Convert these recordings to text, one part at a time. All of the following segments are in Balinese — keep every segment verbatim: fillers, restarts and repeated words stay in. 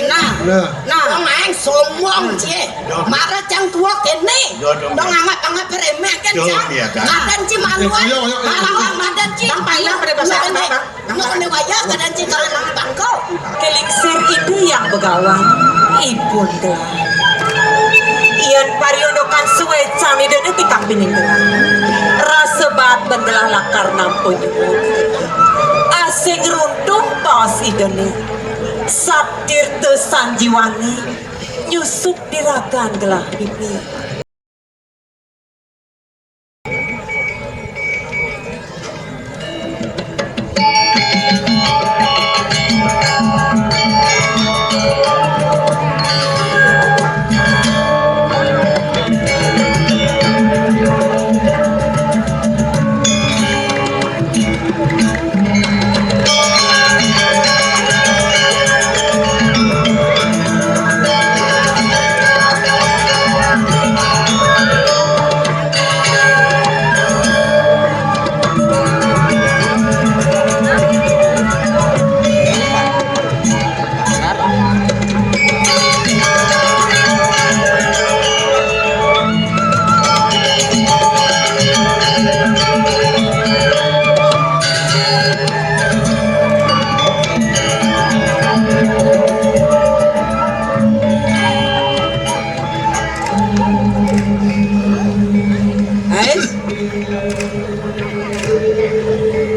Nah, nah, nah, wong aeng sombong, cie. Marang cang tuwa kene. Dong anggap-anggap remeh kan, cang. Madan ci malu. Ayo, ayo, ayo. Marang madan ci. Bang, panjang pada bahasa Bang. Bang, kene wayah kadan ci kalan bangko. Kelingsir Ida Hyang Begawan, ipun gelah. Yen pariondokan suécan Idané tikang bining gelah. Rasa baat ben gelah lakar nampa nyuwun. Asing runtuh baos Idané. Satirta sanjiwani nyusup di ragan gelah dini.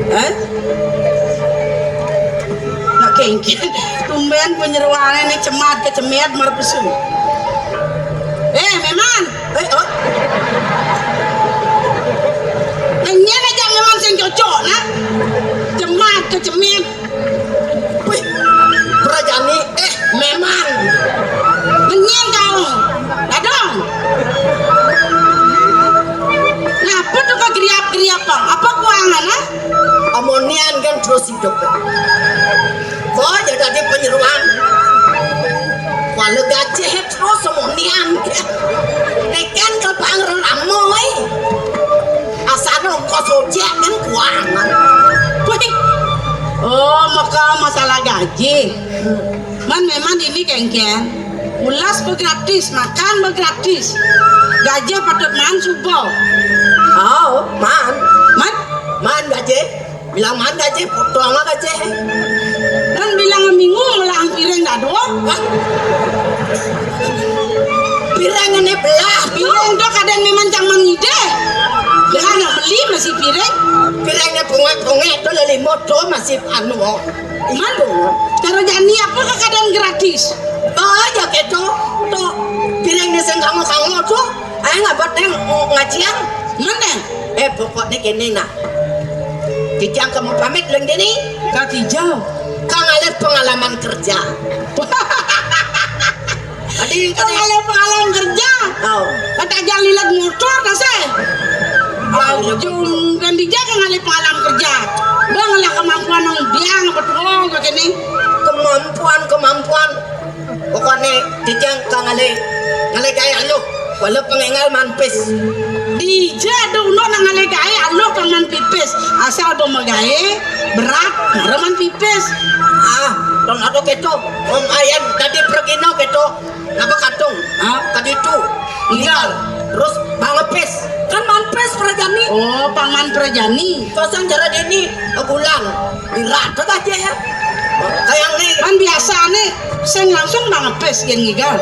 Hah? Nak kengken. Tumben penyeruane ni cemat kecemit merpesu. Eh, Meman. Eh, oh. Ngenyen aja Meman sing cocok, nah. Cemat kecemit. Wih, Prajani, eh, Meman. Ngenyen kau. Dadong. Napa tuh kok geriap-geriap, Bang? Apa kuangan, ah? Amonian kan terus hidup. Kok aja tadi penyeruan. Kuala gajah terus amonian. Neken ke pangramo, eh. Asal ongkos ojek kan kuangan. Wih. Oh, maka masalah gaji. Man, Meman ini kengken. Ulas begratis, makan begratis. Gajah patut man suba. Oh, man. Man? Man gajah. Bilang man gajah, potong lah gajah. Man bilang minggu malah piring dado. Hah? Piring ini belah. Piring tu kadang memang cang man ngide. Jangan nak beli masih piring. Piring ini pungek-pungek tu lelimo tu masih anu. Man, cara jani apa ke keadaan gratis? Oh, ya gitu. Tuh, piring ni sing kamu-kamu tuh. Ayo ngabot neng ngajian. Mana? Eh, pokoknya gini nah. Tijang kamu pamit leng dini. Kak Tijang. Kang alir pengalaman kerja. Adi kang alir pengalaman kerja. Oh. Kata aja lilat motor kasih. Jung dan dija kang alir pengalaman kerja. Bang lah kemampuan nang biang apa tuh kene. Kemampuan, kemampuan. Pokoknya tijang kang ngalih ngalih gaé aluh, walau pengengal manpis. Dija ada uno nang ngalih gaé aluh kang man pipis. Asal do magaé berat, mara man pipis. Ah, don ada keto. Om ayan tadi pergino keto. Napa katung? Ah, tadi tu. Tinggal. Terus bang pipis. Kan manpis perjani. Oh, pang man perjani. Kosong cara dini bulan. Irat tu aja ya. Kayak ni. Kan biasa nih, sing langsung bang pipis yang ngigal.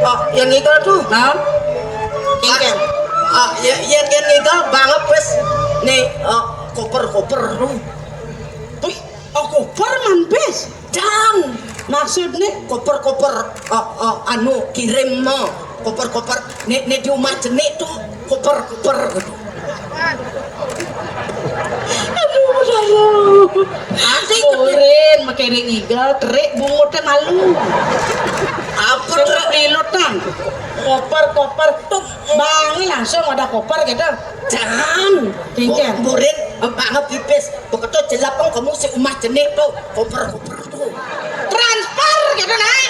Oh, yang ngigal tu. Nah. Kengken. Ah, ya, ya, yang ngigal bang pipis. Nih, oh, koper-koper tu. Wih, oh, koper manpis. Dan maksudnya koper-koper, oh, oh, anu kirim mah koper-koper. Nek nek di rumah jenik tu koper-koper gitu. Aduh, aduh. Asik. Murin makai ring igal, terik bungut teh malu. Apa tuh? Lilutan. Koper, koper. Tuh, bangi langsung ada koper gitu. Jangan. Cincin. Bu-, burin, eh, banget pipis. Begitu jelapang kamu si umah jenik tuh. Koper, koper tuh. Transfer gitu, nah.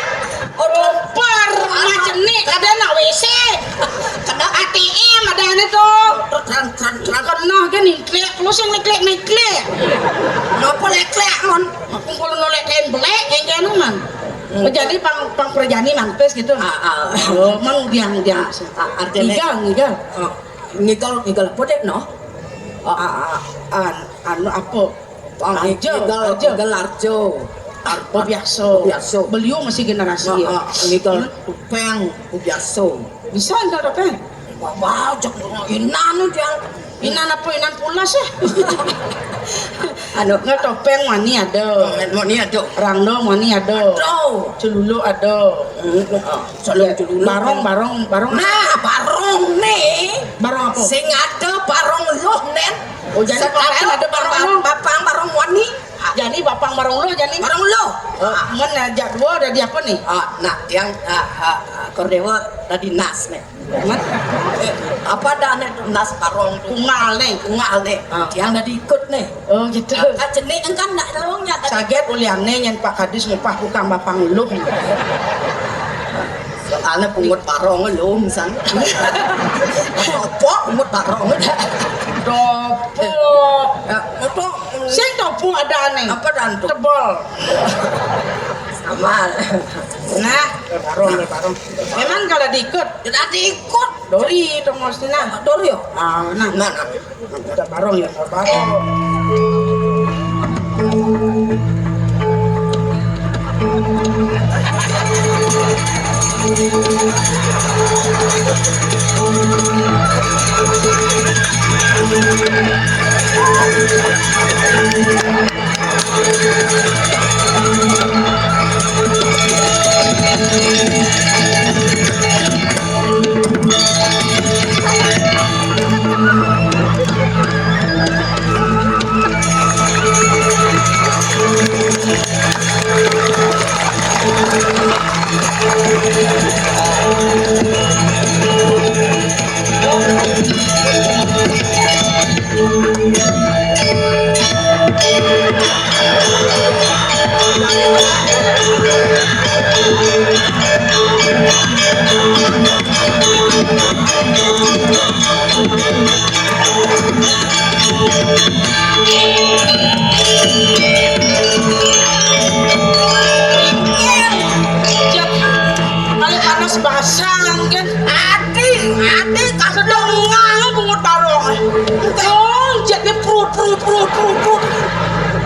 Oh, transfer. Koper, umah jenik, ada nak W C. Kena A T M, ada ini tuh. Terus tran-, tran-, tran-, kena ke niklik, lu sing niklik-niklik. Kenapa leklek, Mon? Aku kalau nolak kain belek, yang kayak man. Hmm. Jadi pang, pang perjani mampes gitu. Ah, ah. Oh, mang diang, diang. Ah, artinya ngigal, ngigal. Oh, ngigal, ngigal apa deh, no? Oh, ah, ah, an-, anu apa? Oh, arjo, ngigal, arjo. Ngigal arjo. Ar-, oh, biasa. Biasa. Beliau masih generasi. Ah, ya. Ah, ngigal. Hmm? Topeng, biasa. Bisa ngigal topeng? Wah, wah, jak inan dia. Inan apa, inan pulas ya? Anu, nggak, topeng wani ada. Topeng wani ada. Rangda wani ada. Ada. Celulu ada. Hmm, ah, saling celulu. Barong, barong, barong. Nah, barong nih. Barong apa? Sing ada barong luh, Nen. Oh, jadi sekarang ada barong luh. Bapang barong wani. Jadi bapang barong luh, jadi. Barong luh. Oh, men ajak dua ada di apa nih? Ah, nah, yang, ah, ah, ah, Kordewa tadi nas nih. Mat? Eh, apa dah nih, nas barong tuh? Ungal nih. Ungal nih. Ah. Yang dah diikut nih. Oh, gitu. Ah, jenik engkan nak tolongnya tadi. Saget uliane nyen Pak Kadis ngupah tukang bapang luh. Soalnya pungut barong luh, san. Apa pungut barong? Dopo. Ya, apa? Sing topo ada nih. Apa dan tuh? Tebal. Sama. Nah, barong, barong. Emang kalau diikut? Tidak diikut. Dori, tong Ostina. Dori ya? Ah, nah. Mana? Kita barong ya, barong. Kalau panas basah, kan? Ati, ati, kasedong ngangu bungut barong. Dong, jadi prut, prut, prut, prut, prut.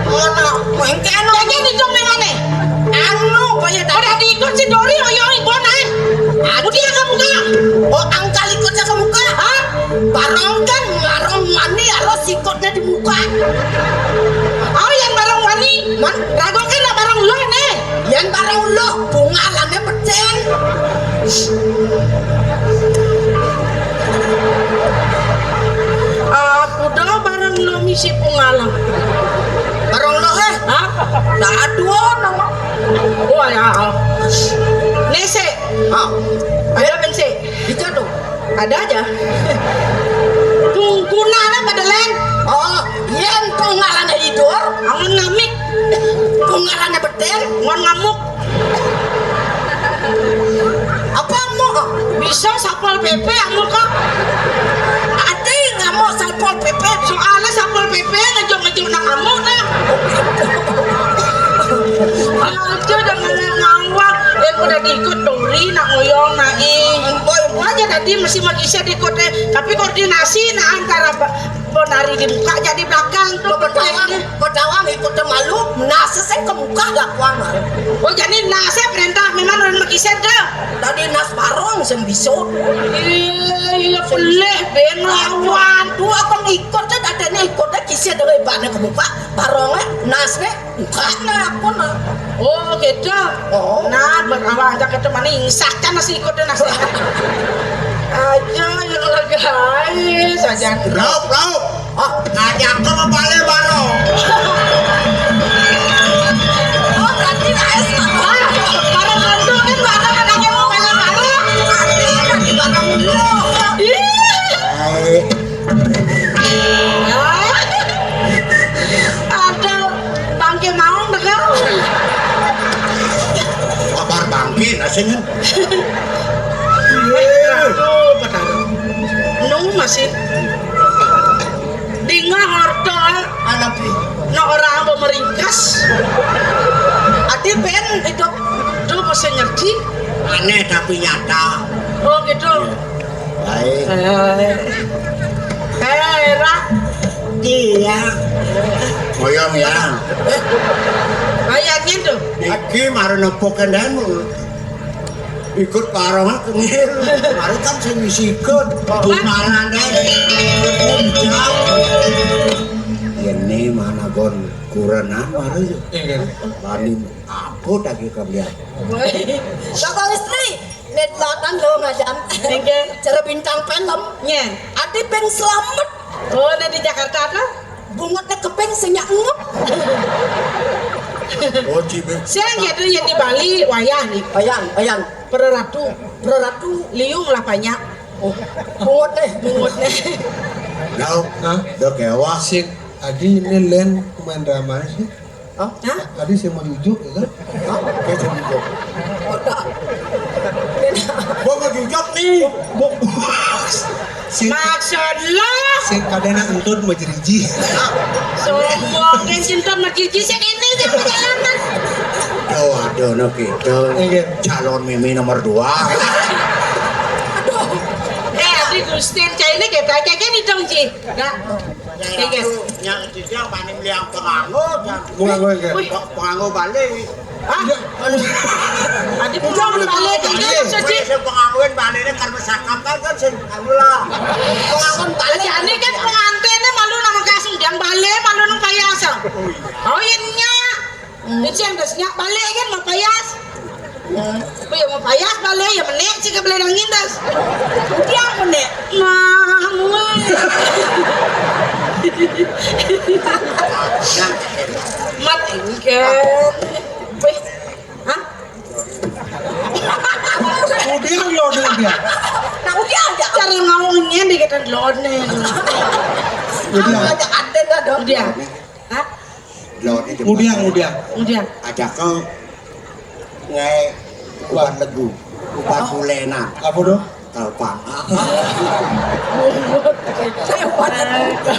Mana? Mengkeno. Jadi di dong memane? Anu, kaya dah. Udah diikut si Dori, oyo, ibu naik. Aku dia kamu kah? Oh, angkal ikutnya kamu kah? Hah? Barong kan, barong mani harus ikutnya di muka. Oh, yang barong mani? Man? Rago kan barong lo, nih. Yan barong luh, bungalane becen. Aku dah barong luh misi bungalan. Barong luh, eh? Hah? Nah, dua nama. Oh, ya. Nese. Ah. Ada bense. Itu tuh. Ada aja. Pungkunane pada len. Oh, yen pungalane idur, angon ngamik. Pungalane beten, angon ngamuk. Apa mau? Bisa Satpol P P amuk kok. Ati ngamuk Satpol P P. Soalnya Satpol P P ngejuk-ngejuk nang amuk nah. Aja jangan ngawak. Eh, udah diikut Dori nak ngoyong naik. Aja tadi masih magise diikut eh. Tapi koordinasi nah antara ba-, penari di muka jadi belakang tuh. Pedawang, pedawang ikut malu, nase saya ke muka lakuan. Oh, jadi nase perintah memang orang magise dah. Tadi nas barong sing bisa. Iya, iya, peleh ben lawan. Dua kan ikut kan ada nih ikut dah kisi ada lebane ke muka, barong eh, nas nih. Bukan aku nah. Oh, gitu. Oh. Nah, berapa aja ketemu nih, insahkan nasi ikut nasi. Aja yang legai saja. Raup, raup. Oh, ngajak ke balik baru. Oh, berarti guys. Ah, para kantor kan ada Sing. Aduh, padahal. Nung masih. Dingah orto. Anak pi. No orang mau meringkas. Ati pen itu. Tuh masih ngerti. Aneh tapi nyata. Oh gitu. Baik. Eh. Eh, Ra. Iya. Ngoyong ya. Bayangin tuh. Iki mari nepuk kendemu. Ikut parong aku ngir. Mari kan sing ngisi ikut. Bumalan deh. Ini mana gon kurenan mari. Iya. Bani aku tak kira lihat. Bapak Istri, net banget lo ngajan. Nggih. Cara bintang film. Nya. Ati peng selamat. Oh, nah di Jakarta apa? Bungut nek kepeng sing nyak ngep. Oh, cibe. Saya gitu yang di Bali wayah nih. Ayan, ayan. Pereratu, pereratu liung lah banyak. Oh, bungut deh, bungut deh. Nah, hah? Udah kewah. Sing, adi ini len pemain drama sih. Hah? Hah? Tadi saya mau jujur, ya kan? Hah? Kayak saya jujur. Otak. Gua mau jujur nih. Gua, sing, maksud lo? Sing kadena entut mau jeriji. Sombong, yang cinta sama Cici sih ini yang perjalanan. Tuh, aduh, no gitu. Iya. Calon Mimi nomor dua. Aduh. Eh, Abi Gustin, cah ini kita kayak gini dong, Ci. Enggak. Iya. Yang tidak paling liang penganggo, kan? Penganggo, ya? Wih. Penganggo balik. Hah? Iya. Adi pulang balik, iya, maksudnya. Wih, saya pengangguan balik ini karena sakap kan, kan, saya anu lah. Pengangguan balik. Jadi, ini kan pengantinnya malu nama kasih, yang balik, malu nang payasa. Oh, iya. Oh, iya, nya. Hmm. Itu yang dasnya balik kan, mau payas. Hmm. Oh, ya, mau payas, balik, ya, menek, sih, ke balik angin, das. Dia menek. Nah, mulai. Mat, enggak. Wih. Hah? Udah lo, udah, udah. Nah, udah aja. Cara ngomongnya dikit lone. Udah. Apa aja ada dah dong. Udah. Hah? Lone. Udah, udah. Udah. Ajak kau ngai kuat legu. Kuat kulena. Apa tuh? Kalpang.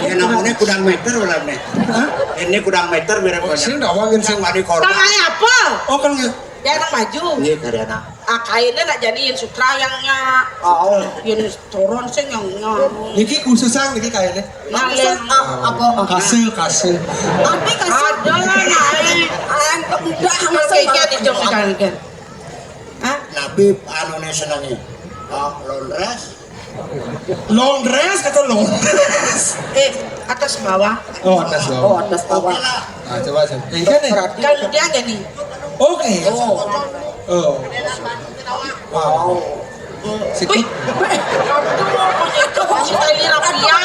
Ya namanya kudang meter lah nih. Hah? Ini kudang meter mirip. Oh, sini dah wangin sing mari korban. Tangannya apa? Oh, kan nggak. Ya, anak maju. Iya, karena. Ah, kainnya nak jadiin sutra yang nya. Oh. Yang turun sih yang nya. Niki khusus yang niki kainnya. Nah, apa? Kasih, kasih. Tapi kasih. Ada lah, naik. Alang udah sama kayak saya. Gitu, kan, kan. Hah? Tapi anu nih senangnya. Oh, londres. Londres atau londres? Eh, atas bawah. Oh, atas bawah. Oh, atas bawah. Oke lah. Nah, coba sih. Ini kan nih. Kalau dia nggak nih? Oke. Oh. Oh. Wow. Sikut. Wih, aduh, itu si tali rapian.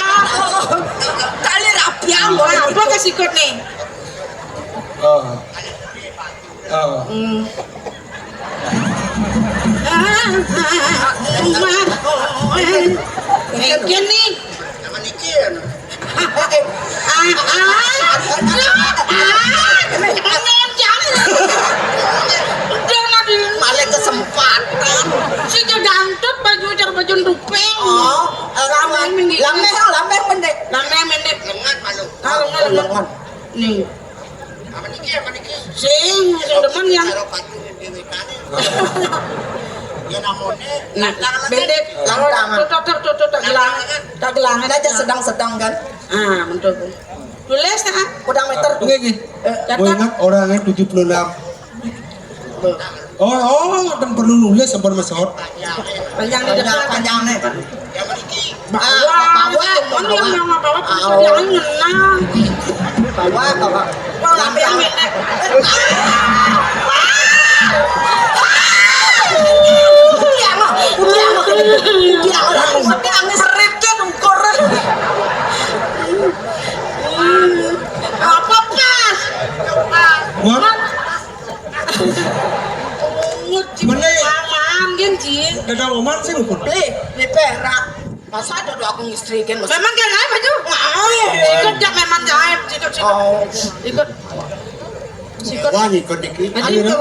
Tali rapian. Wah, apa ke sikut nih? Oh. Oh. Hmm. Ah, ah, ah, ah, ah. Mungkin nih. Nama Niki ya, no? Ah, ah, ah, ah, ah, jangan. Udah, Nadine. Malah kesempatan. Si Jodantut baju jar baju duping. Oh, eh, ramai minggu. Lameh, lameh pendek. Lameh pendek. Lengan malu. Ah, lengan, lengan. Lengan. Nih. Apa niki, apa niki? Sing, sing demen yang. Cara patung yang diwitani. Ya namanya. Nah, pendek. Lantang. Tuh, tuh, tuh, tuh, tuh, tak gelang. Tak gelang. Ada aja sedang-sedang kan. Ah, betul. Tulis, nah. Kudang meter tuh. Nggih, nggih. Eh, oh, ingat orangnya tujuh puluh enam. Oh, oh, dan perlu nulis sampun mesot. Panjang di depan. Panjang nih. Bawa, bawa, bawa. Bawa, bawa. Bawa, bawa. Udah, udah, udah. Udah, udah. Apa pas? Wah. Meneh. Aman kan, Ci? Dadang oman sih, Bun. Beli, beli perak. Masa ada dua aku ngistri kan, Mas? Memang kan aib aja. Mau. Ikut, ya, memang aib. Ikut, ikut. Oh. Ikut. Wah, ngikut dikit. Aduh, itu.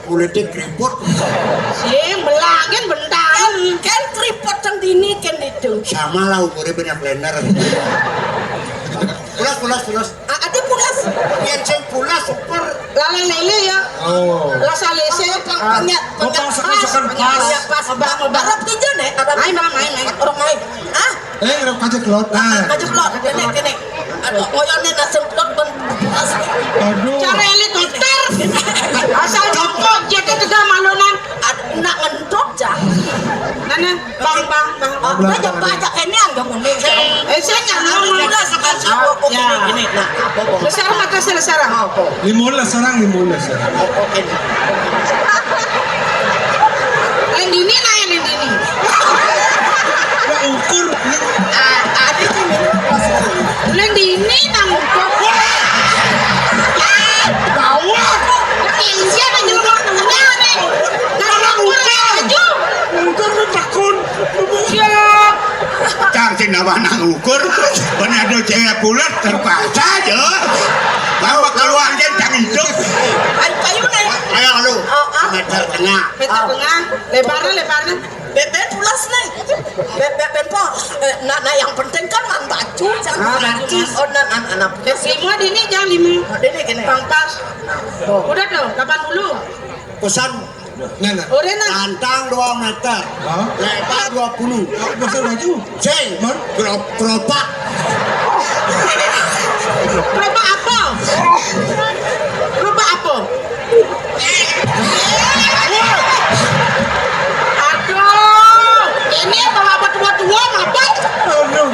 Kulitnya keriput. Sing belangen bentangan. Kan keriput teng dini kan itu. Sama lah umurnya banyak blender. Pulas, pulas, pulas. Ah, ada pulas. Yang sing pulas super. Lala lele ya. Oh. Rasa lese. Pang-, ah, pangnya, oh, pangnya pang sekan-sekan pas. Pangnya pas. Abang, abang. Arab tiga nih, Arab. Ayo, Bang, ayo, ayo. Orang lain. Ah? Eh, orang kajeklot. Ah, kajeklot. Kene, kene. Aduh, koyone nak semprot ben. Aduh. Cara helikopter. Asal jongkok, jadi tegak malunan. Aduh, nak ngentot, Cang. Mana? Bang, bang, bang. Oh, udah, jawab aja, kene yang ngomong. Eh, saya nggak ngomong. Udah, sekarang aku, ya. Ini, nah, apa, apa? Besar mata selesai. Apa? Limun lah sarang, limun lah sarang. Oh, oke. Lain dini, nah, lain dini. Ya, ukur. Ah, ada sih, minum pas. Lain dini, nang ukur. Gawat. Insia nang nyuruh punya, nih. Nang ukur, aja. Ukur, takun. Siap. Cang sing nawah nang ukur, pun ada cewek bulat terpaksa aja. Bawa keluar dia cang hidup. Ayo, ayo, nih. Ayo lu, oh, ah. Meter tengah. Meter tengah, lebarnya, lebarnya. Beben pulas nih. Beben po. Eh, nah, nah, yang penting kan man baju, jangan. Ah, baju. Oh, nah, nah, nah, nah. Lima dini, jangan lima. Oh, dini gini. Pang pas. Udah tuh, delapan puluh. Pesan. Nah, nah. Udah, nah. Pantang dua meter. Hah? Lebar dua puluh. Besar baju. Sing. Man? Gro-, gerobak. Gerobak apa? Gerobak apa? Aduh, ini bawa apa tua-tua, mabet? Aduh.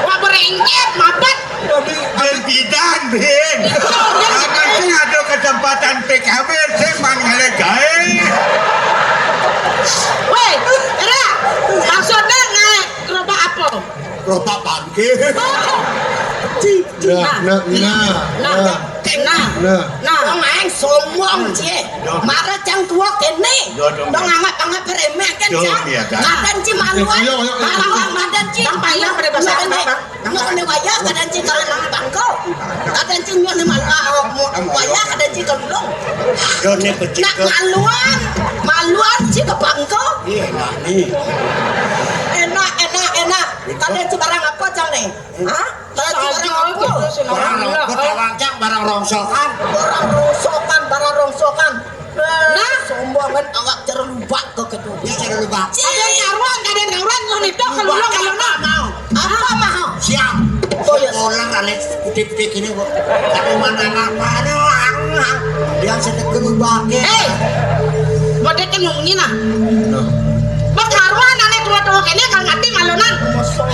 Wah, berengket, mabet. Jadi bidan, Bin. Itu, dia akan sing ada kesempatan P K B, sing man ngelegai. Weh, Era, maksudnya naik gerobak apa? Gerobak bangke. Oh. Nah, nah, nah, nah, nah, nah. Nah. Nah. Wong ae sombong, Cie. Yo. Mara cang tua kene. Yo, dong. Dong anggap-anggap remeh kan, yo, Cang? Iya, Cang. Kadang ci maluan. Ayo, ayo, ayo. Maluan, kadang ci. Bang, payah pada bahasa apa, Bang? Nyok ne wayah kadang ci kalau nang bangko. Kadang ci nyok ne mal-, ah, oh, mo-, wayah kadang ci kalau belum. Yo, ne pecik. Nak maluan. Maluan ci ke bangko. Iya, enak nih. Enak, enak, enak. Kadang ci barang apa, Cang, nih? Hah? Barang rongkot, barang rongkot, barang rongsokan. Barang rongsokan, barang rongsokan. Nah, sombongan anggap jeruk lubak ke ketu. Ya, jeruk lubak. Ada karuan, ada karuan, lo nito kalau lo kalau nak. Apa mau? Siap. Oh, ya. Orang aneh putih-putih gini kok. Tapi mana apa? Aduh, ang, ang. Dia sedek gerubak. Eh, mau dia kan ngomongin ah. Loh. Bang karuan aneh tua-tua kene kalau ngerti malunan.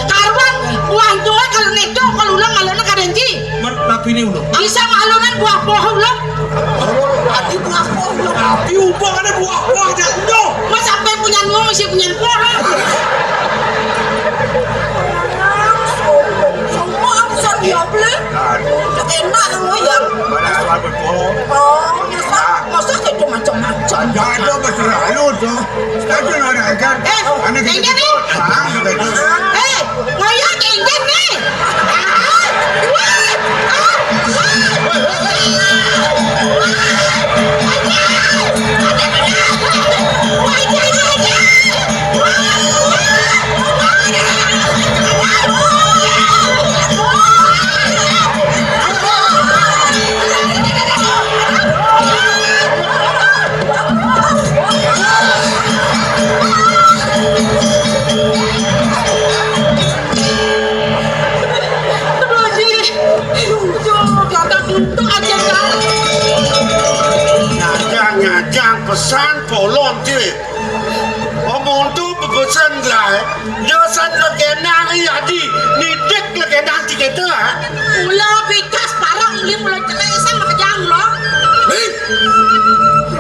Karuan uang tua kalau neco kalau ulang malunan kadang ci. Man, napi ini udah. Bisa malunan buah pohon lo. Tapi buah pohon lo. Tapi upah ada buah pohon aja. Udah. Mas sampai punya uang masih punya pohon. Semua urusan dia beli. Enak ngoyang. Mana soal berbohong? Oh, masa, masa kayak itu macam-macam. Jangan dong, berserah lu tuh. Tapi orang kan. Eh, anak kita ini. Paham, gitu. Eh, ngoyang kayak nih. Ah, wah, ah, wah. Aduh, Ji. Aduh, kata untuk aja, Kak. Nyajang, nyajang, pesan polon, Ji. Omong tu pepesan lah. Yo san legenang iya di nidik legenang di kita. Mula bikas parang uli mula celai san makejang lo. Hei,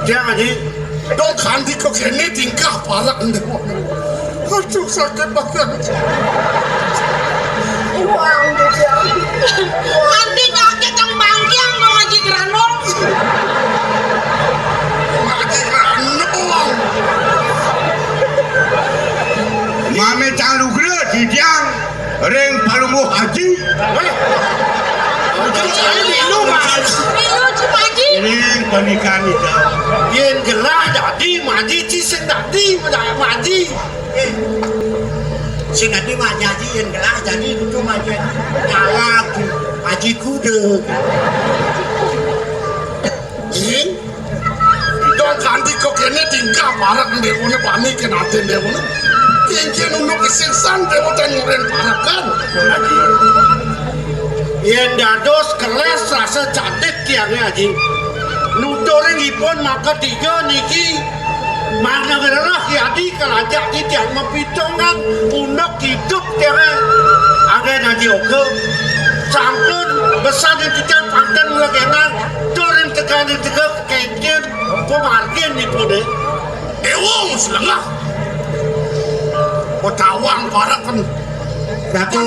dia ngaji. Dong kandi kok ini tingkah parang deh. Aduh, sakit banget. Uang dia. Nanti nyakit yang bangkiang mau ngaji geranong. Ngaji geranong. Mame cang lugra didiang ring palungguh haji. Hah? Haji, saya minum, Mas. Minum, Cik Haji. Ning panikan itu. Yén gelah dadi maji, ci sing dadi maji. Eh, sing dadi maji, aji, yén gelah dadi kudu maji. Nyalak, aji kuda. Ning, dong kanti kok kéné tingkah parek déwané bani kén adén déwané. Kéngkén unduk sing san déwa tan ngurin parekan. Yén dados kelés rasa cadik tiangé, aji. Nuturing ipun maka tiga niki, mana ngrereh yadi kalajak titiang mapitungan unduk idup tiangé. Anggén aji oka. Sampun besan titiang pantén nglegenang turing tekan tiga kéngkén pamargin ipuné. Déwa selengah. Petawang pareken. Ratu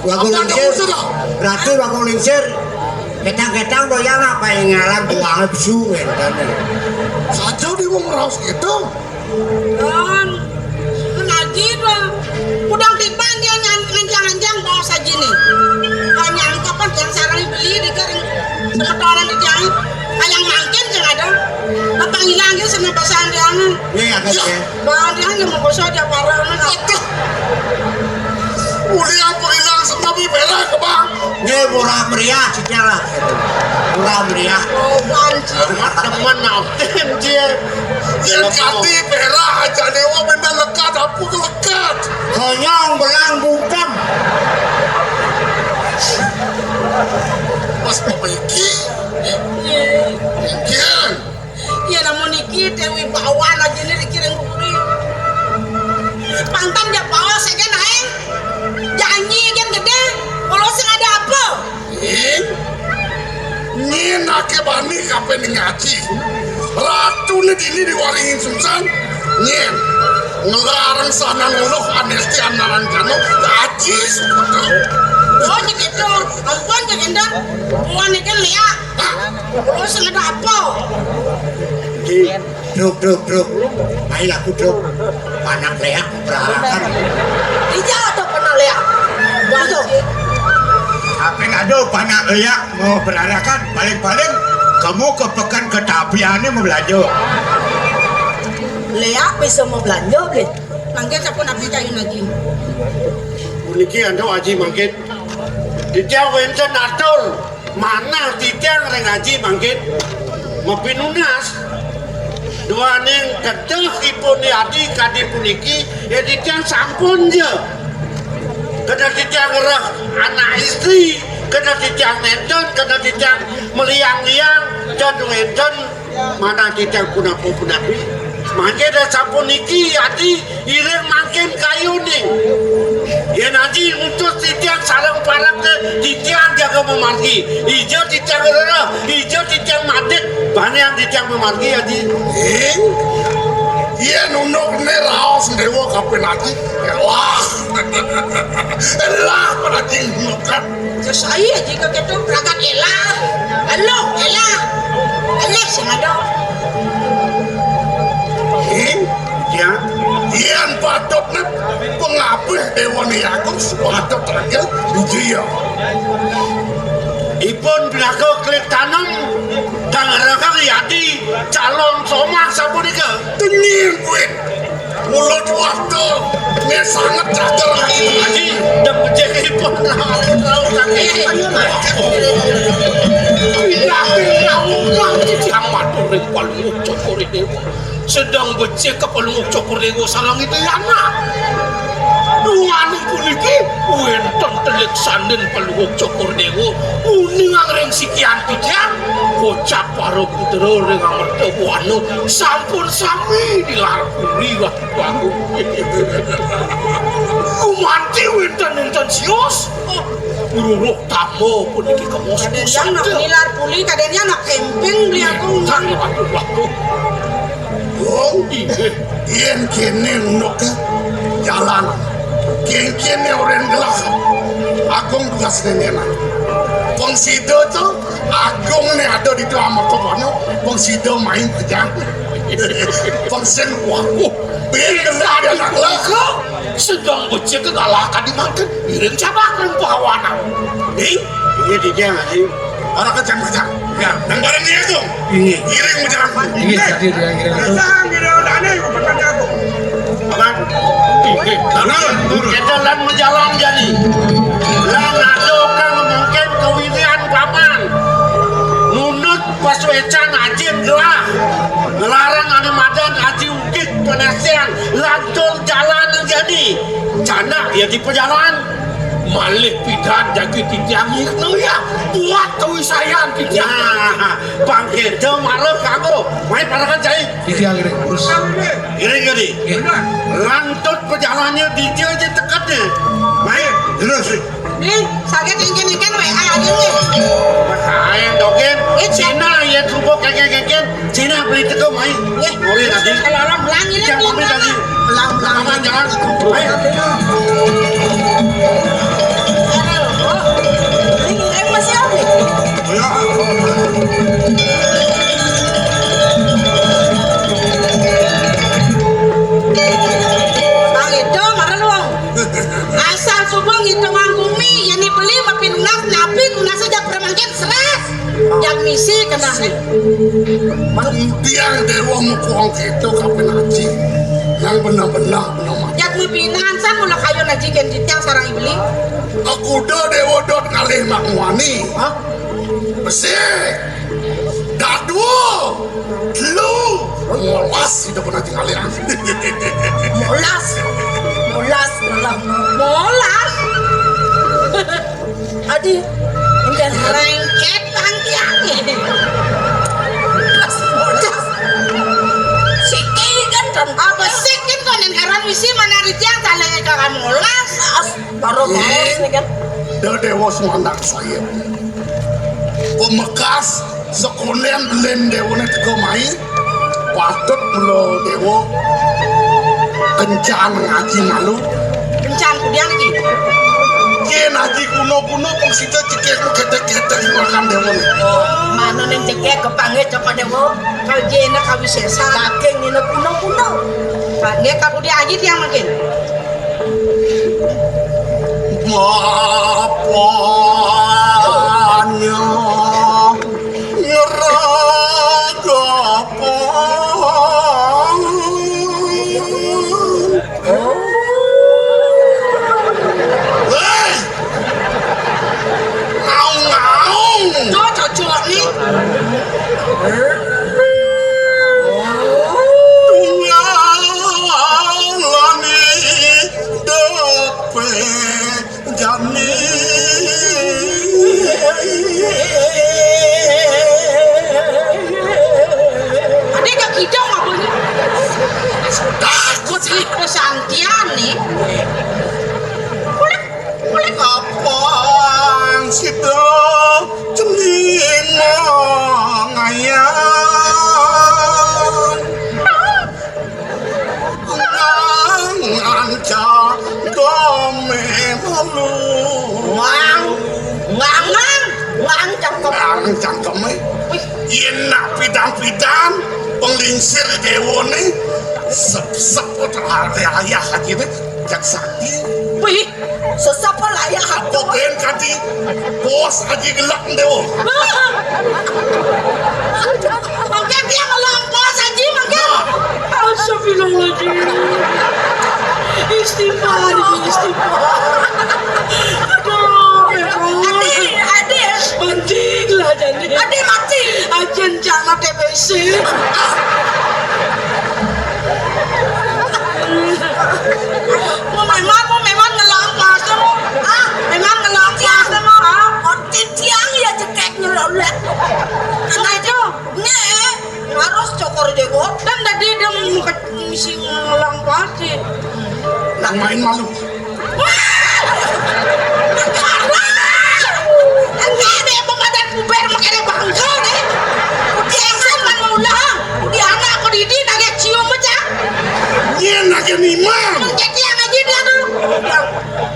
Wagung Lingsir. Ratu Wagung Lingsir. Ketang-ketang doyang apa yang ngalang buangnya besu, kan? Saja di wong raos gitu. Don, menaji dong. Udang tiban dia ngan-, nganjang-nganjang bawa saji nih. Hanya angkapan yang sarang beli di kering semetoran di jang. Kayak mangkin sing ada. Bapak hilang ya sama pasangan dia. Iya, ya, kan, ya. Bang, dia hanya mau bosok aja parah. Aduh. Uli apa hilang semua bela ke bang? Nggih, murah meriah, cicil lah. Murah meriah. Oh, banci. Teman-teman, nah, tim dia. Yang kati perak aja dewa benda lekat, apa ke lekat? Konyong belang bungkem. Mas Pemeki. Mungkin. Iya, namun niki Dewi Bawan aja nih dikirim puri. Pantang dia bawa saja naik. Janji kan gede. Kalau sing ada apa? Nyén, nyén aké bani kape ngaji. Ratuné dini diwaringin susan. Nyén, ngelarang sana nguluh anesti anaran kano. Aji. Oh, niki to. Ampun, Cak Endang. Buan niki liak. Terus ada apa? Di, Druk, druk, druk. Ayo laku, Druk. Panak leak berarakan. Iya, ada panak leak. Betul. Apa ada panak leak mau berarakan? Paling-paling kamu ke pekan ke Tapiannya mau belanja. Leak bisa mau belanja, beli. Mangkin sampun abdi kayu lagi. Puniki anda aji mangkin. Titiang wénten atur manah titiang ring aji mangkin. Mapinunas duaning kedehipun yadi kadi puniki, ya titiang sampun ja. Kena titiang ngereh anak istri, kena titiang nénten, kena titiang meliang-liang, dan wénten manah titiang punapa-punapi. Mangkin dah sampun niki, adi iring mangkin kayuné. Yén aji ngutus titiang sareng pareké, titiang jaga mamargi. Ija titiang rereh, ija titiang madit, banian titiang mamargi, aji. Ing, yén undukné raos déwa kaping aji, elah. Elah, pada tinggukan. Sesai aja ke ketu, berangkat elah. Eluh, elah. Elah, sing ada. Ing, ya. Yén patutné pengabih Déwané Agung, sepatut terakhir, iya. Ipun belaga klik tanam, kang rekang yadi, calon somah sapunika. Tengil kuit. Mulut waktu. Ini sangat catur lagi. Aji, dan becik ipun. Yakin rawuh, Gusti Amat, urip paling ucuk, urip dewa. Sedang becik kepelungguh Cokor Dewa sareng Ida Yana. Duaning puniki wénten telik sandin pelungguh Cokor Dewa uning ring sikian titiang. Kocap para putra ring amerta buana sampun sami nilar puri watu bagu. Gumanti wénten-wénten sios. Ruruh tamba puniki kemos. Kadén yang nak nilar puri, kadén yang nak camping beli aku. Waduh, waduh. Wong, yén kéné unduk jalan, kéngkéné orén gelah. Agung tugas nénénan. Wong sida to, Agung né ada di tuama kono. Wong sida main pejang. Wong sing waku, bin gelah dia nak gelah. Sedang becik kalah kadi mangkin, iring cabak ring pawanan. Ning, iya dijang, Aji. Para kejam-kejam. Ya, nang barang dia tuh. Ini. Ngiring majalan. Ini tadi dia ngiring tuh. Datang, dia udah aneh, bukan dia tuh. Abang. Ini, betul. Kita lan majalan jadi. Lan ada kang mungkin kawidian paman. Nundut pasuecan ajin gelah. Ngelarang anu madan aji ugik penasian. Lantur jalan jadi. Janda ya di pejalan. Malih pidan jagi titiang itu ya. Buat kawisayan titiang. Nah, bangkit jam arep kanggo. Main parakan cai. Titiang ini urus. Ini jadi. Iya. Lantut pejalannya di dia aja teketnya. Main terus. Nih, sakit ingkin-ingkin W A aja nih. Makanya dogen. Eh, Cina ya cukup keken-keken. Cina beli teko main. Nggih. Boleh tadi. Kalau orang belang ini. Jangan pamit tadi. Belang, belang. Aman, jangan. Ayo. Ini, eh, masih ada. Ayo. Bang Edo, marah lu, Bang. Asal subuh ngitungang bumi, yang dibeli mapi lunas, napi lunas aja permangkin seres. Yang misi kena. Mang Tiang Dewa mukuang kita kapan aji. Yang benar-benar benar mati. Jat mimpinan san mula kayu naji gen jitiang sarang ibeli. Aku do Dewa dot ngalih mak muani. Hah? Besik. Dadu. Lu. Molas itu pun nanti ngalih. Molas. Molas. Molas. Molas. Adi, enten rengket tangkiange. Siki kan dan apa sih kan konen heran misi mana ritiang talenge kagak molas. As, baru molas nih kan. Dah dewa semandang saya. Pemekas sekonen len dewa ne teko mai. Patut mula dewa kencan ngaji malu. Kencan kudian iki. Yen ngaji kuno-kuno pang sida cekek ketek-ketek makan dewa. Mana ning cekek kepange capa dewa? Kal jena kawisesa. Saking ngene kuno-kuno. Pange kakudian aji tiang mangkin. Bapaknya. Ngeragapan. Hei! Ngaung-ngaung. Tuh, cocok nih. Tunggal langit depe. Jani. Ade ka kidang apa ni? Takut ni pesantian ni. Boleh, boleh. Kapan sida cening ngayang? Ngang anca gome malu. Ngang, ngang, ngang, ngang cangkem. Ngang cangkeme. Wih. Yen nak pidan-pidan penglingsir dewane sep-sep ayah aja deh. Jak sakti. Wih. Sesapa layak aku? Apa ben kati bos aji gelak ndewo. Mangke dia ngelang bos aji mangke. Astagfirullahaladzim. Istighfar, istighfar. Aduh, Adi, Adi. Mending lah jadi. Adi mati. Ajen jangan T B C. Mau memang, mau memang ngelampas tuh. Ah, memang ngelampas tuh, ah. Otit tiang ya cekek nyelolek. Karena itu, nih, harus cokor jenggot. Dan tadi dia mau ke misi ngelampas sih. Nak main malu. Wah! Enggak ada yang pemadan kuber makanya bangkel deh. Udah yang kan mau ulang. Udah anak aku didi nagak cium pecah. Iya nagak mimang. Jadi yang aja dia tuh.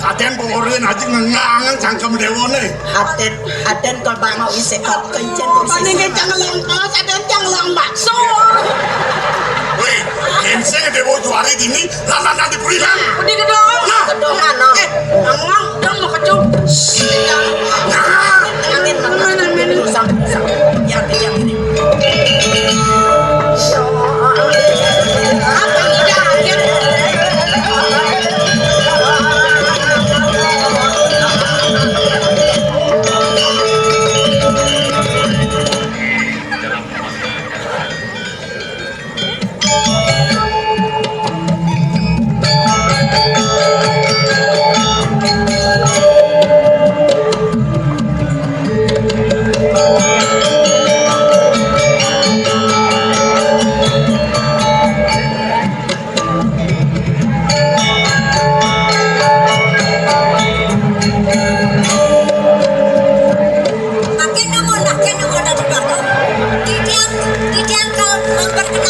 Kaden pengorin aja ngengangan cangkem dewone. Aten, aten kol bangau isek kol kencen kol. Paling kencang ngelong kos, ada yang ngelong bakso. Weh, M C dewo juari dini, lanang nanti purihan. Udah gedong. Nah. Gedongan, no. Eh, ngomong dong mau kecum. Nah. Angin, angin.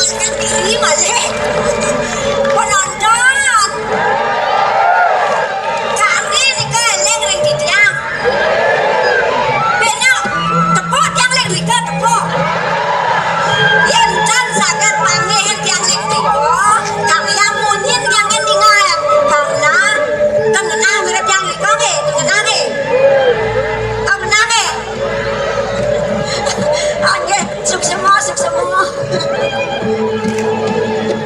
Diri malih. Penonton. Kari nika eling ring titiang. Bena tepuk tiang ling rika, tepuk. Yen tan saget pangihin tiang ling rika, kami yang munyin tiang ngen ningal. Karena tengenah mirip tiang rika nggih, tengenah nggih. Ah, benah nggih. Ah, nggih, suksema, suksema.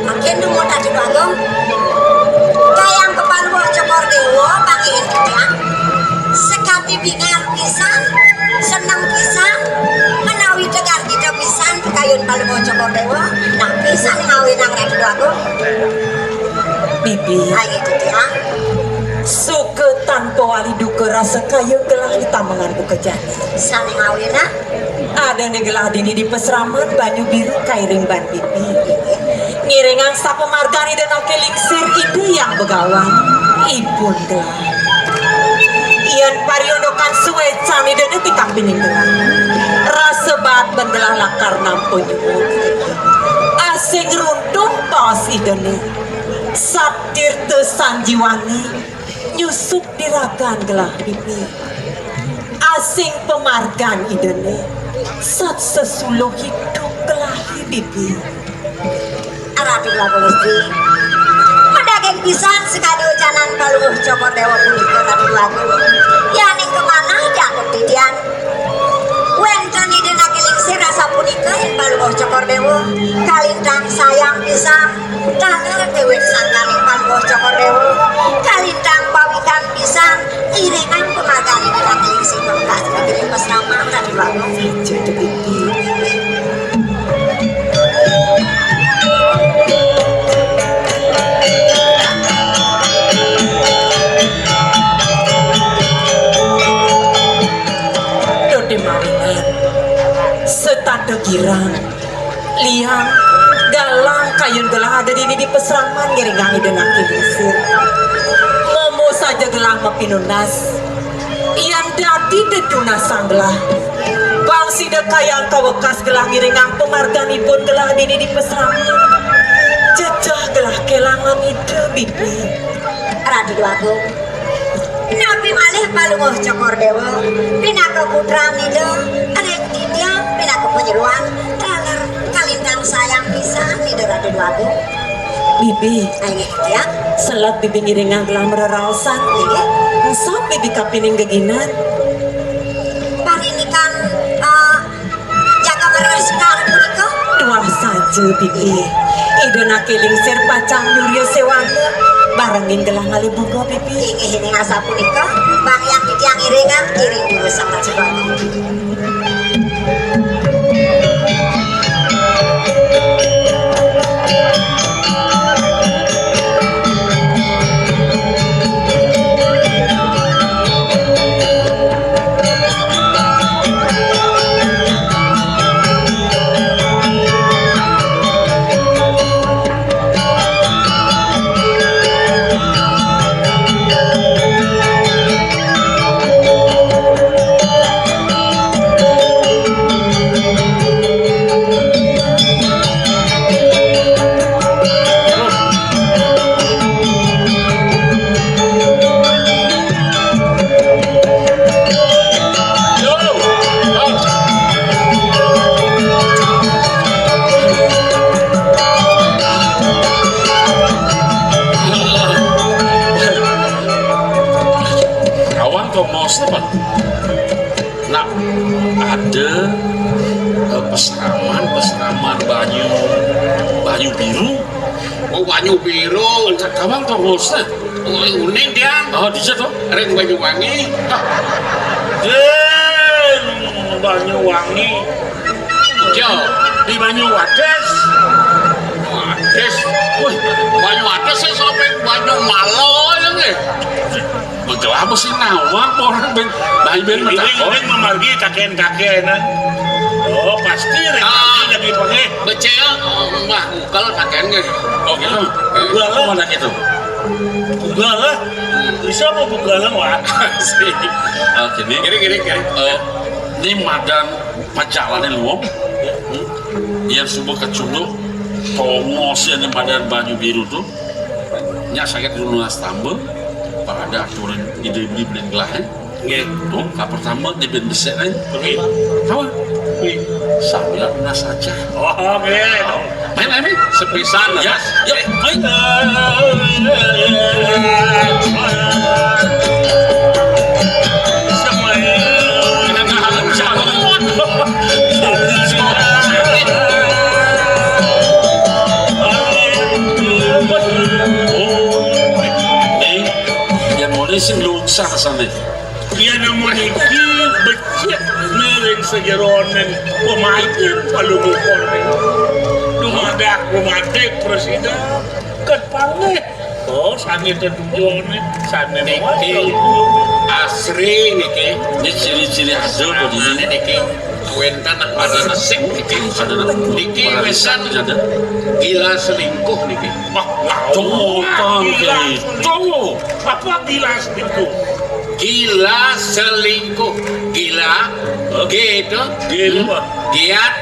Mangkin dumun Ratu Agung. Kayang Paluh Cokor Dewa, pangihin titiang. Sekadi bingar pisan, seneng pisan, menawi tegar kita pisan, kayun Paluh Cokor Dewa. Nah, pisan ngawinang Ratu Agung. Bibi. Ayo, titiang. Suka tanpa wali duka rasa kayun gelah di tamengan buka jani. Sane ngawinang. Ada ne gelah dini di pasraman banyu biru kairing ban pipi. Ngiringang sapamargan Ida Nake Lingsir Ida Hyang Begawan. Ipun gelah. Yen pariundukan suecan Ida ne ti kapining gelah. Rasa baat ban gelah lakar nampa nyuwun. Asing runtuh baos Ida ne. Satirta Sanjiwani. Nyusup di ragan gelah bibi. Asing pamargan Ida ne, sat sesuluh idup gelah bibi. Ratu Dwagung Istri, madaging pisan sakadi ucanan Paluh Cokor Dewa punika, Ratu Dwagung. Yaning kamanah jangkep titiang. Wenten Ida Nake Lingsir asapunika ing Paluh Cokor Dewa, kalintang sayang pisan. Taler dewek sangkaning Paluh Cokor Dewa, kalintang pawikan pisan, iringang pamargan Ida Nake Lingsir pamungkas ring pasraman Ratu Agung. Dadi mawinan, setata girang, liang, galang, kayun gelah ada dini di pasraman ngiringang Ida Nake Lingsir. Momo saja gelah mapinunas. Yan dadi dedunasang gelah. Bang sida kayang kawekas gelah ngiringang pamarganipun gelah dini di pasraman. Jejeh gelah kelangan Ida bibi. Ratu Dwagung. Napi malih Paluh Cokor Dewa pinaka putran Ida, ring titiang pinaka panyeroan, taler kalintang sayang pisan Ida Ratu Dwagung. Bibi. Inggih, ya. Selat bibi ngiringang gelah mareraosan. Inggih. Ensap bibi kapining geginan. Parindikan, eh, Jaga Maraskara punika. Tuah saja, Bibi. Ida Nake Lingsir pacang nyuria sewana, barengin gelah ngalih bunga, Bibi. Inggih, inggih asapunika, bang yang titiang iringang, iring durus sangat sebab. Awang to mos apa? Nak ada, eh, peseraman, peseraman banyu, banyu biru. Oh, banyu biru. Ka-, kawang to mos. Oh, uning tiang. Oh, di situ. Ring Banyuwangi. Ah. Ding, Banyuwangi. Yo, di Banyu Wates. Wates. Wih, Banyu Wates sing sampai Banyu Malo ya nggih. Begelah mesti nawang orang ben, bayi ben. Ini, ini memargi kakek-kakekan. Oh, pasti rek. Ah, lagi pakai. Becel, oh, Mbah, kalau kakek nggih. Oh, gitu. Gua lah. Mana gitu? Gua lah. Bisa apa buka lah, Wak? Sih. Ah, gini. Gini, gini, gini. Eh, ini madan pajalane luwung. Hmm? Yang subuh kecunduk. Tongos yang madan Banyu Biru tuh, nya sakit dulu nastamba, pada aturan ide beli beli gelah, eh. Nggih. Tuh, ka pertama dia ben besek, eh. Nggih. Tahu? Nggih. Sambil nasa aja. Oh, nggih. Main, main, main. Sepisan, ya. Ya, main. Ning, yang mulai sing lungsah sana. Iya, namun iki becik miring sejeroning pemain palumukon. Dumadak, dumadik presiden. Ket panggih. Oh, sane tetujone, sane niki asri niki. Ini ciri-ciri hasil begini. Niki wenten ada nasib niki. Ada niki wenten ada. Gila selingkuh niki. Wah, wah, gila selingkuh. Apa gila selingkuh? Gila selingkuh. Gila, G itu, G itu apa? Giat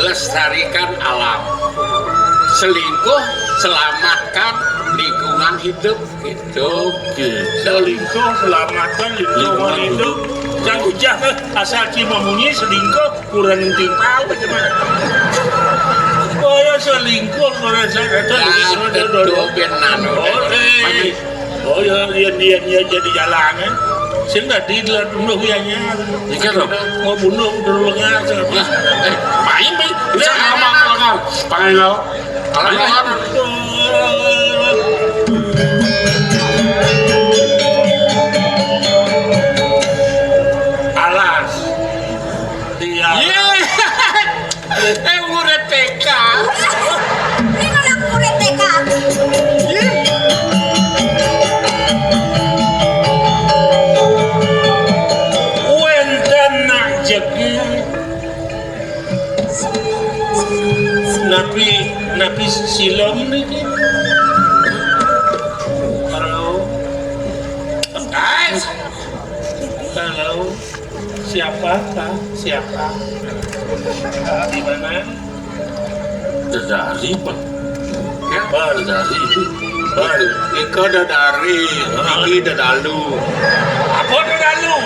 lestarikan alam. Selingkuh, selamatkan lingkungan hidup. Gitu. Oke. Selingkuh, selamatkan lingkungan hidup. Jangan ujah, eh, asal cuma munyi selingkuh, kurang timpal bagaimana? Oh ya, selingkuh, kurang sadar. Nah, betul, benar. Oh, eh. Oh ya, dia, dia, dia jadi jalan, eh. Sing tadi telah bunuh ya, nya. Iya, loh. Mau bunuh, udah lengar, eh, main, main. Bisa ngomong lengar. Pakai lo. Kalau lengar. Alas. Dia. Iya. Eh, umur T K. Ini malah umur T K. Iya. Wenten nak jegi. Napi, napi silem niki? Halo. Guys. Halo. Siapa, Pak? Siapa? Di mana? Dedari, Pak. Ya, Pak, Dedari. Pak, Ika Dedari, Iki Dedalu. Apa Dedalu?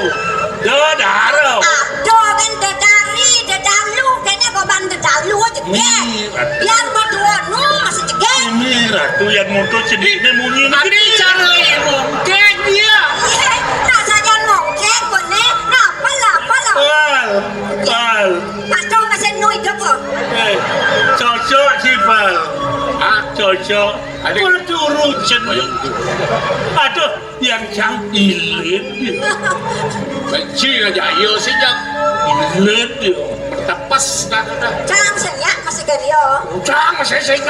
Dedaro. Aduh, kan Dedari, Dedalu, kayaknya goban Dedalu aja, Gen. Biar berdua nu masih Gen. Ini Ratu yang mutu cediknya munyi. Adi cara ilmu, Gen, dia. Iya, nah, saja mongkek, boleh. Nah, apalah, apalah. Pal, pal. Kacau mesin nu hidup kok. Eh, cocok sih, Pal. Hah? Cocok. Ada. Perturu jen. Aduh, yang cang ilit. Benci aja, ayo sih, Jang. Ilit, yo. Tepes, dah, dah, dah. Cang seyak masih ke dia. Cang masih seyak.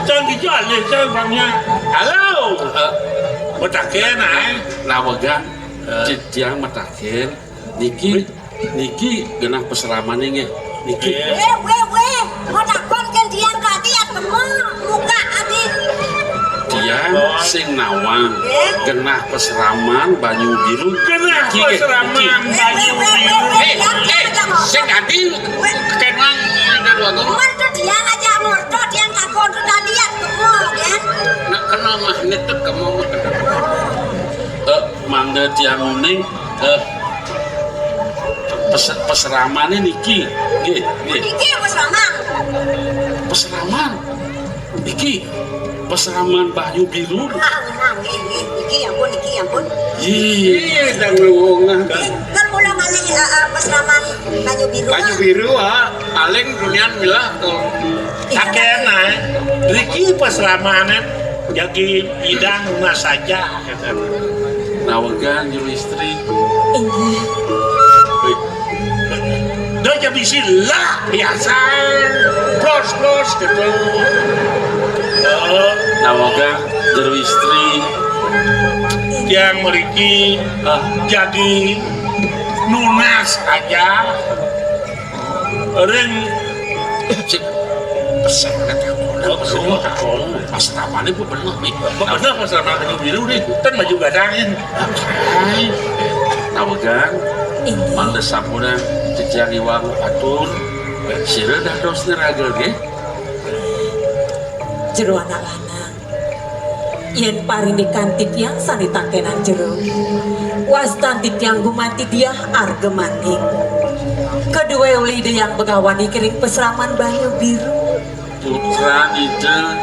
Cang gitu alih, cang bangnya. Halo. Eh. Betaken, eh. Nawegan. Eh. Ciciang metaken. Niki, niki genah peseramane nggih. Niki. Weh, weh, weh. Mau takon kan tiang tadi atau mau muka adi? Tiang sing nawang genah peseraman Banyu Biru. Genah peseraman Banyu Biru. Eh, eh, sing adi kenang ada dua gong. Cuman tuh tiang aja morto, tiang takon tuh tadi atau mau, kan? Nak kena mah nituk kamu mah kena. Eh, mangga tiang uning, eh, pes-, peseramane niki. Nggih, nggih. Niki peseraman. Peseraman. Niki peseraman Banyu Biru. Ah, nggih, nggih, nggih. Niki ya ampun, niki ya ampun. Ih, dang luwung. Kan mula malih, eh, eh, peseraman Banyu Biru. Banyu Biru, ha. Paling dunian milah tuh. Saken ae. Riki pas ramane jagi idang mas saja. Nawegan juru istri. Inggih. Wih. Dia aja bisi lah biasa. Pros, pros gitu. Oh. Nawegan juru istri. Yang meriki, ah, jagi nunas aja. Ring. Cik, pesek, oh, bener, bener. Pas ramane ku bener nih. Bener, pas ramane ku biru nih. Kan maju gadangin. Hai. Nawegan. Inggih. Mangda sampun titiang iwang atur. Sira dados neraga nggih. Jero anak lanang. Yén parindikan titiang sané takénan jero, wastan titiang gumanti diah arga manik. Kadué olih Ida Hyang Begawan iriki ring pasraman banyu biru. Putran Ida.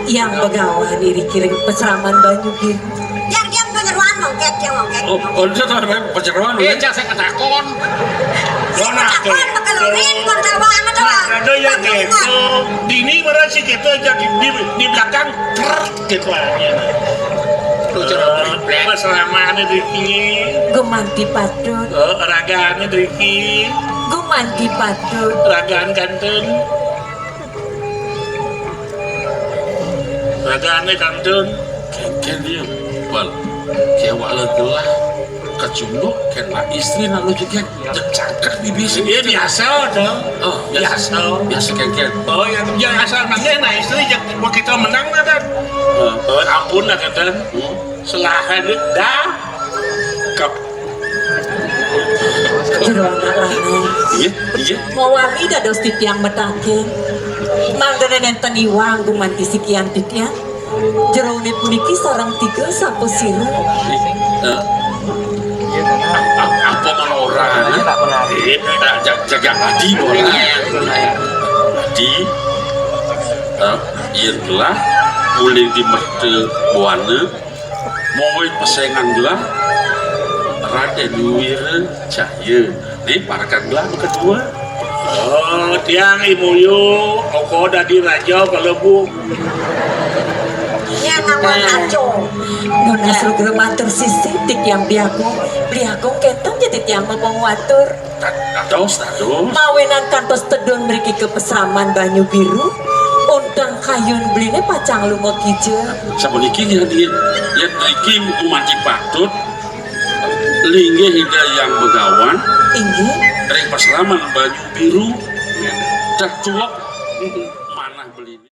Hyang Begawan iriki ring pasraman banyu biru. Yang diam penyeruan mongket, yang mongket. Oh, oh, itu tuh, Bang, penyeruan, eh, Bang. Jangan saya ketakon. Saya ketakon, pakai lurin, kon tawa amat, tawa. Ada yang gitu. Dini barang si kita jadi di, di belakang, trrrt, gitu aja. Lu cara, eh, priplek. Pas lama ada Riki. Gumanti patut. Eh, raga ada Riki. Gumanti patut. Ragaan kantun. Ragané kantun. Kénkén dia. Wal. Kéwala gelah. Kacunduk kén nak istri nak lu juga. Jek cangkak bibisi. Iya, biasa to. Oh, biasa. Biasa. Biasa kénkén. Oh, ya, ya, asal mangga nak istri jek, wah, kita menang lah, kan. Heeh. Oh, ampun lah, kata. Hmm. Selahan dah. Kap. Jero anak lanang. Iya, iya. Mawali dados titiang mataken. Mangdané nénten iwang gumanti sikian titiang. Jeroné puniki sareng tiga sapasira. Eh, ap-, apa malah orang, eh? Eh, tak jag-, jaga adi bola. Adi, eh, yén gelah, uling di merta buana, mongoi pesengan gelah, Radén Wira Cahya. Né parekan gelah kedua. Oh, tiang I Muyu, oko dadi raja kalebu. Iya, nama raja. Nunas lugra matur sisih, titiang Bli Agung. Bli Agung, kénten ja titiang mapangatur. Dados, dados. Mawinan kantos tedun mriki ka pasraman Banyu Biru, unteng kayun beliné pacang lunga kija. Sapuniki, yén, yén, yén mriki gumanti patut, linggih Ida Hyang Begawan. Inggih. Ring pasraman Banyu Biru, tetuek manah beliné.